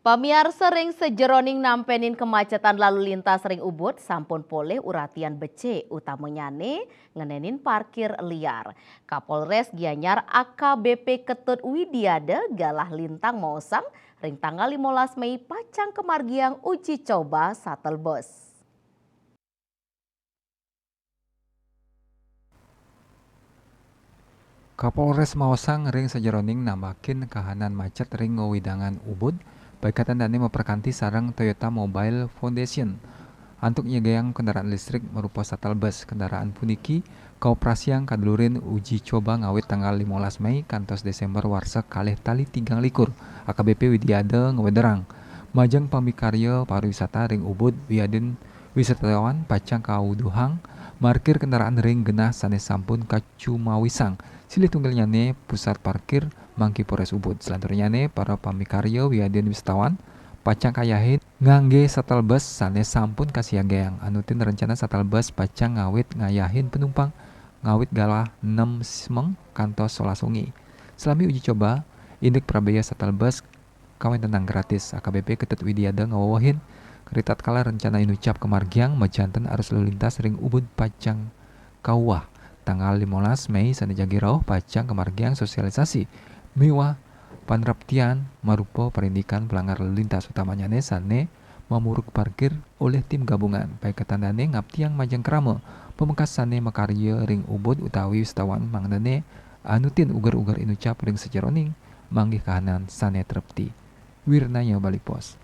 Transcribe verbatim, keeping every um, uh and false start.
Pamiarsa, ring sajeroning nampenin kemacetan lalu lintas ring Ubud, sampun polih uratian becik, utamanyane ngenenin parkir liar. Kapolres Gianyar A K B P Ketut Widiada galah lintang maosang ring tanggal limolas Mei pacang kamargiang uji coba shuttle bus. Kapolres maosang ring sajeroning nambakin kahanan macet ring wewidangan Ubud, paiketan dane maprakanti sareng Toyota Mobile Foundation antuk nyediayang kendaraan listrik marupa shuttle bus. Kendaraan puniki kaoperasiang kadelurin uji coba ngawit tanggal limolas Mei kantos Desember warsa kalih tali tigang likur. A K B P Widiada ngwedarang, majeng pamikarya pariwisata ring Ubud wiadin wisatawan pacang kauduhang markir kendaraan ring genah sane sampun kacumawisang, silih tunggilnyane pusat parkir Mangki Polres Ubud. Salanturnyane, para pamikarya wiadin wisatawan pacang kayahin ngangge shuttle bus sane sampun kasiagayang. Anutin rencana, shuttle bus pacang ngawit ngayahin panumpang ngawit galah nem semeng kantos solas wengi. Salami uji coba, indik prabea shuttle bus kawentenang gratis. A K B P Ketut Widiada ngawewehin, ritatkala rencana inucap kamargiang, majanten arus lalu lintas ring Ubud pacang kauwah. Tanggal limolas Mei sane jagi rauh pacang kamargiang sosialisasi miwah panraptian marupa parindikan pelanggar lalu lintas, utamanyane sane mamuruk parkir olih tim gabungan. Paiketan dane ngaptiang majeng krama, pamekas sane makarya ring Ubud utawi wisatawan mangdane anutin uger-uger inucap ring sajeroning manggih kahanan sane trepti. Wirnaya Bali Post.